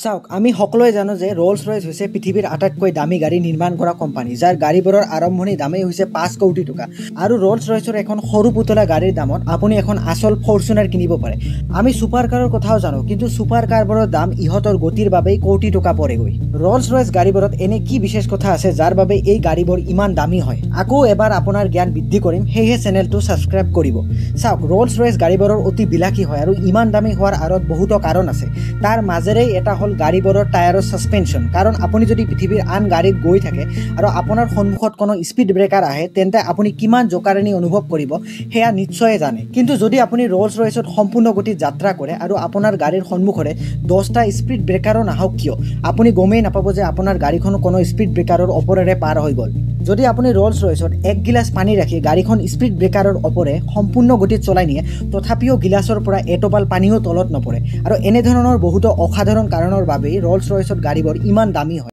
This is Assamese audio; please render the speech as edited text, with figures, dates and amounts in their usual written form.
চাওক, আমি সকলোৱে জানো যে ৰ'লছ ৰয়েছ হৈছে পৃথিৱীৰ আটাইতকৈ দামী গাড়ী নিৰ্মাণ কৰা কোম্পানী, যাৰ গাড়ীবোৰৰ আৰম্ভণি দামেই হৈছে 5 কোটি টকা। আৰু ৰ'লছ ৰয়েছৰ এখন সৰু পুতলা গাড়ীৰ দামত আপুনি এখন আচল ফৰচুনাৰ কিনিব পাৰে। আমি ছুপাৰ কাৰৰ কথাও জানো, কিন্তু ছুপাৰ কাৰবোৰৰ দাম ইহঁতৰ গতিৰ বাবেই কোটি টকা পৰেগৈ। ৰ'লছ ৰয়েছ গাড়ীবোৰত এনে কি বিশেষ কথা আছে যাৰ বাবে এই গাড়ীবোৰ ইমান দামী হয়? আকৌ এবাৰ আপোনাৰ জ্ঞান বৃদ্ধি কৰিম, সেয়েহে চেনেলটো ছাবস্ক্ৰাইব কৰিব। চাওক, ৰ'লছ ৰয়েছ গাড়ীবোৰৰ অতি বিলাসী হয় আৰু ইমান দামী হোৱাৰ আঁৰত বহুতো কাৰণ আছে। তাৰ মাজেৰেই এটা হ'ল গাড়ীবোৰৰ টায়াৰৰ ছাছপেনশ্যন। কাৰণ আপুনি যদি পৃথিৱীৰ আন গাড়ীত গৈ থাকে আৰু আপোনাৰ সন্মুখত কোনো স্পীড ব্ৰেকাৰ আহে, তেন্তে আপুনি কিমান জোকাৰণি অনুভৱ কৰিব সেয়া নিশ্চয়ে জানে। কিন্তু যদি আপুনি ৰ'লছ ৰয়েছত সম্পূৰ্ণ গতিত যাত্ৰা কৰে আৰু আপোনাৰ গাড়ীৰ সন্মুখৰে 10টা স্পীড ব্ৰেকাৰো নাহক কিয়, আপুনি গমেই নাপাব যে আপোনাৰ গাড়ীখন কোনো স্পীড ব্ৰেকাৰৰ ওপৰেৰে পাৰ হৈ গ'ল। যদি আপুনি ৰ'লছ ৰয়েছত এক গিলাচ পানী ৰাখি গাড়ীখন স্পীড ব্ৰেকাৰৰ ওপৰে সম্পূৰ্ণ গতিত চলাই নিয়ে, তথাপিও গিলাচৰ পৰা এটোপাল পানীও তলত নপৰে। আৰু এনেধৰণৰ বহুতো অসাধাৰণ কাৰণৰ বাবেই ৰ'লছ ৰয়েছত গাড়ীবোৰ ইমান দামী হয়।